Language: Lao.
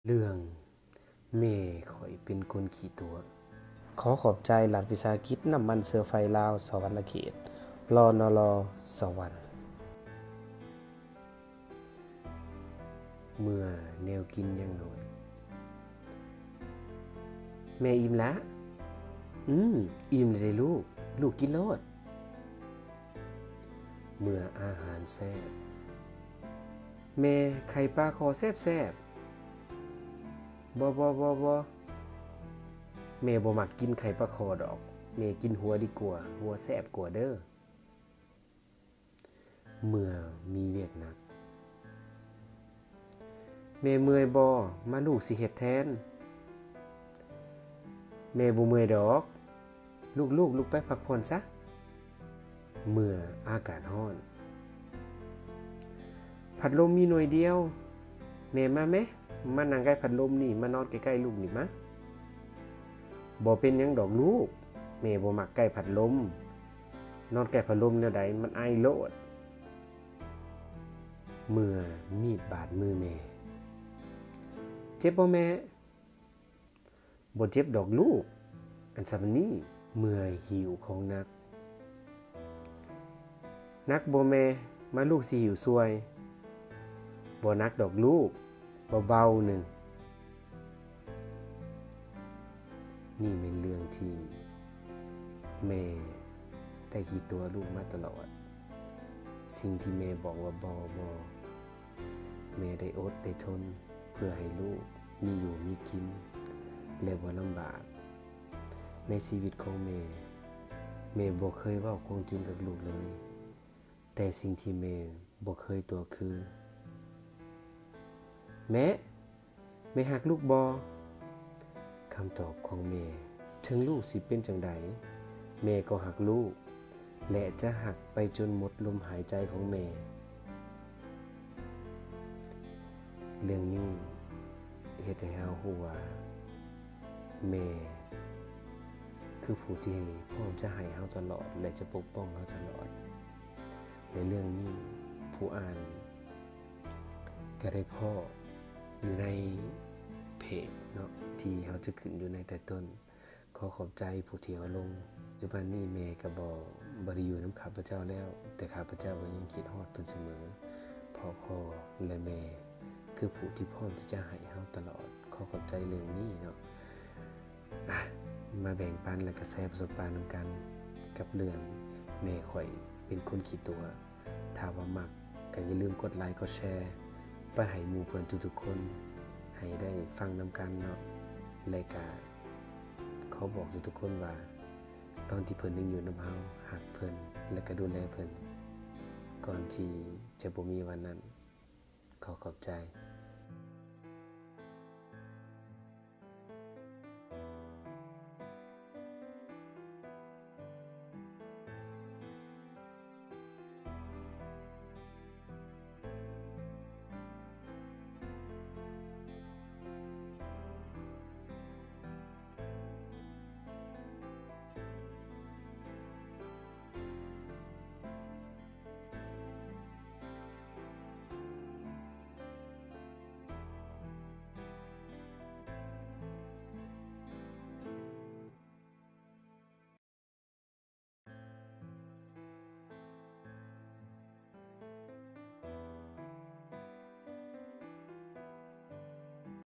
ເລື່ອງແມ່ຂ້ອຍເປັນຄົນຂີ້ຕົວະ. ຂໍຂອບໃຈລັດວິສາຫະກິດນ້ຳມັນເຊື້ອໄຟລາວ ສະຫວັນນະເຂດ ລນລ ສະຫວັນ. ເມື່ອແນວກິນຍັງໜ້ອຍ. ແມ່ອີ່ມລະ? ອືມ, ອີ່ມແລ້ວເດ້ລູກ. ລູກກິນໂລດ. ເມື່ອອາຫານແຊບ. ແມ່, ໄຂ່ປາຄໍແຊບໆ. ບໍ່, ບໍ່, ບໍ່, ບໍ່. ແມ່ບໍ່ມັກກິນໄຂ່ປາຄໍດອກ. ແມ່ກິນຫົວດີກວ່າ, ຫົວແຊບກວ່າເດີ້. ເມື່ອມີວຽກໜັກ. ແມ່ເມື່ອຍບໍ່? ມາລູກຊິເຮັດແທນ. ແມ່ບໍ່ເມື່ອຍດອກ. ລູກ, ລູກ, ລຸກໄປພັກຜ່ອນຊະ. ເມື່ອອາກາດຮ້ອນ. ພັດລົມມີໜ່ວຍດຽວ. ແມ່, ມາແມ, ມານັ່ງໃກ້ພັດລົມນີ້, ມານອນໃກ້ໆລູກນີ້ມາ. ບໍ່ເປັນຫຍັງດອກລູກ, ແມ່ບໍ່ມັກໃກ້ພັດລົມ. ນອນໃກ້ພັດລົມແນວໃດ ມັນໄອໂລດ. ເມື່ອມີດບາດມືແມ່. ເຈັບບໍ່ແມ່? ບໍ່ເຈັບດອກລູກ, ອັນຊ່ຳນີ້. ເມື່ອຫິ້ວຂອງໜັກ. ໜັກບໍ່ແມ່? ມາລູກຊິຫິ້ວຊ່ວຍ. ບໍ່ໜັກດອກລູກ, ເບົາໆໜຶ່ງ. ນີ້ແມ່ນເລື່ອງທີ່ແມ່ໄດ້ຂີ້ຕົວະລູກມາຕະຫຼອດ. ສິ່ງທີ່ແມ່ບອກວ່າບໍ່, ບໍ່, ແມ່ໄດ້ອົດໄດ້ທົນເພື່ອໃຫ້ລູກມີຢູ່ມີກິນ ແລະ ບໍ່ລຳບາກ. ໃນຊີວິດຂອງແມ່, ແມ່ບໍ່ເຄີຍເວົ້າຄວາມຈິງກັບລູກເລີຍ. ແຕ່ສິ່ງທີ່ແມ່ບໍ່ເຄີຍຕົວະຄື, ແມ່, ແມ່ຮັກລູກບໍ່? ຄຳຕອບຂອງແມ່, ເຖິງລູກຊິເປັນຈັ່ງໃດ, ແມ່ກໍຮັກລູກ ແລະ ຈະຮັກໄປຈົນໝົດລົມຫາຍໃຈຂອງແມ່. ເລື່ອງນີ້ເຮັດໃຫ້ເຮົາຮູ້ວ່າ ແມ່ຄືຜູ້ທີ່ພ້ອມຈະໃຫ້ເຮົາຕະຫຼອດ ແລະ ຈະປົກປ້ອງເຮົາຕະຫຼອດ. ແລະ ເລື່ອງນີ້ຜູ້ອ່ານກໍໄດ້ພໍ້ຢູ່ໃນເພຈເນາະ ທີ່ເຮົາຈະຂຶ້ນຢູ່ໃນໃຕ້ຕົ້ນ. ຂໍຂອບໃຈຜູ້ທີ່ເອົາລົງ. ປັດຈຸບັນນີ້ແມ່ກໍບໍ່, ບໍ່ໄດ້ຢູ່ນຳຂ້າພະເຈົ້າແລ້ວ, ແຕ່ຂ້າພະເຈົ້າກໍຍັງຄິດຮອດເພິ່ນສະເໝີ, ເພາະພໍ່ ແລະ ແມ່ຄືຜູ້ທີ່ພ້ອມທີ່ຈະໃຫ້ເຮົາຕະຫຼອດ. ຂໍຂອບໃຈເລື່ອງນີ້ເນາະ. ອ່ະ, ມາແບ່ງປັນ ແລະ ກະແຊປະສົບການນຳກັນ ກັບເລື່ອງແມ່ຂ້ອຍເປັນຄົນຂີ້ຕົວະ. ຖ້າວ່າມັກ ກໍຢ່າລືມກົດໄລ ກົດແຊ ໄປໃຫ້ໝູ່ເພື່ອນທຸກໆຄົນ ໃຫ້ໄດ້ຟັງນຳກັນເນາະ. ແລະ ກະຂໍບອກທຸກໆຄົນວ່າ ຕອນທີ່ເພິ່ນຍັງຢູ່ນຳເຮົາ, ຮັກເພິ່ນ ແລະ ກະດູແລເພິ່ນ ກ່ອນທີ່ຈະບໍ່ມີວັນນັ້ນ. ຂໍຂອບໃຈ.